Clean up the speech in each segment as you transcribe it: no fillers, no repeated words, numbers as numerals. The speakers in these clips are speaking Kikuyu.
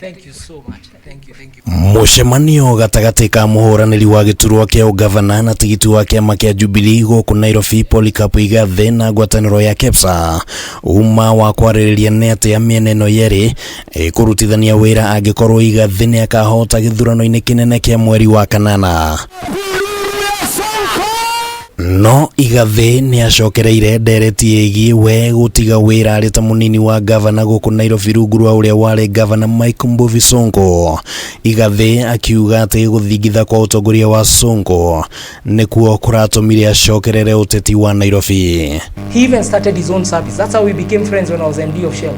Thank you so much. Thank you, thank you. Mũcemanio gatagatĩ ka mũhũranĩri wa gĩturwa kĩa ũgavana na tigiti wa kĩama kĩa Jubilee gũkũ Nairobi Polycarp Igathe na ngwatanĩro ya KEPSA uma wa kwarĩrĩria nĩ atĩa mĩena ĩno yerĩ ĩkũrutithania wĩra angĩkorwo Igathe nĩ akahota gĩthurano-inĩ kĩnene kĩa mweri wa kanana. No Igathe nĩ acokereire ndereti ĩgiĩ we gũtiga wĩra arĩ ta mũnini wa gavana gũkũ Nairobi rungu rwa ũrĩa warĩ gavana Mike Mbuvi Sonko. Igathe akiuga atĩ gũthingitha kwa ũtongoria wa Sonko nĩkuo kũratũmire acokerere ũteti wa Nairobi. He even started his own service. That's how we became friends when I was MD of Shell.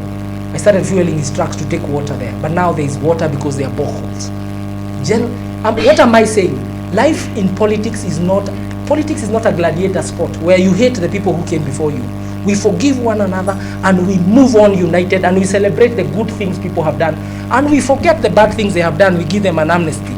I started fueling his trucks to take water there. But now there is water because there are boreholes. What am I saying? Life in politics is not politics is not a gladiator sport where you hate the people who came before you. We forgive one another and we move on united and we celebrate the good things people have done and we forget the bad things they have done. We give them an amnesty.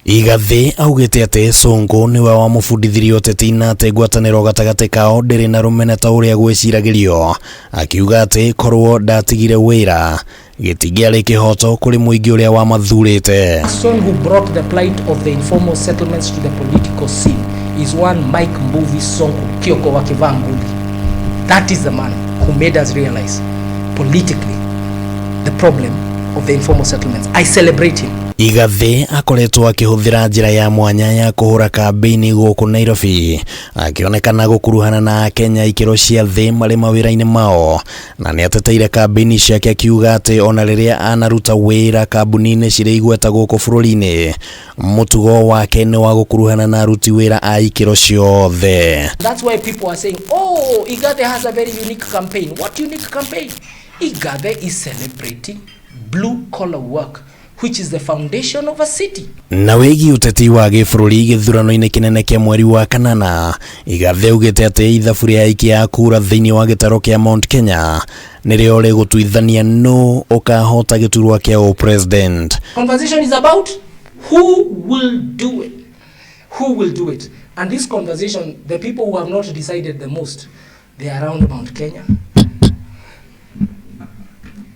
Igathe augĩte atĩ Sonko nĩwe wamũbundithirie ũteti na atĩ ngwatanĩro gatagatĩ kao ndĩrĩ na rũmena ta ũrĩa gwĩciragĩrio, akiuga atĩ korwo ndatigire wĩra gĩtingĩarĩ kĩhoto kũrĩ mũingĩ ũrĩa wamathurĩte. Person who brought the plight of the informal settlements to the political scene is one Mike Mbuvi Sonko Kioko wa Kivanguli. That is the man who made us realize politically the problem of the informal settlements. I celebrate him. Igathe akoretwo akĩhũthĩra njĩra ya mwanya ya kũhũra kambĩini gũkũ Nairobi, akĩonekana gũkuruhana na Akenya ikĩro cia thĩ marĩ mawĩra-inĩ mao, na nĩ ateteire kambĩini ciake akiuga atĩ ona rĩrĩa anaruta wĩra kambuni-inĩ cirĩ igweta gũkũ bũrũri-inĩ, mũtugo wake nĩ wa gũkuruhana na aruti wĩra a ikĩro ciothe. That's why people are saying, "Oh, Igathe has a very unique campaign." What unique campaign? Igathe is celebrating blue collar work, which is the foundation of a city. Na wĩgiĩ ũteti wa gĩbũrũri gĩthurano-inĩ kĩnene kĩa mweri wa kanana, Igathe augĩte atĩ ithabu rĩa aikia a kura thĩinĩ wa gĩtaro kĩa Mount Kenya nĩrĩo rĩgũtuithania nũ ũkahota gĩturwa kĩa ũpresident. Conversation is about who will do it. Who will do it? And this conversation, the people who have not decided the most, they are around Mount Kenya.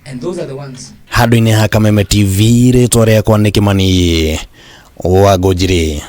And those are the ones. Handũ-inĩ ha Kameme TV, rĩtwa rĩakwa nĩ Kĩmani wa Ngũnjiri.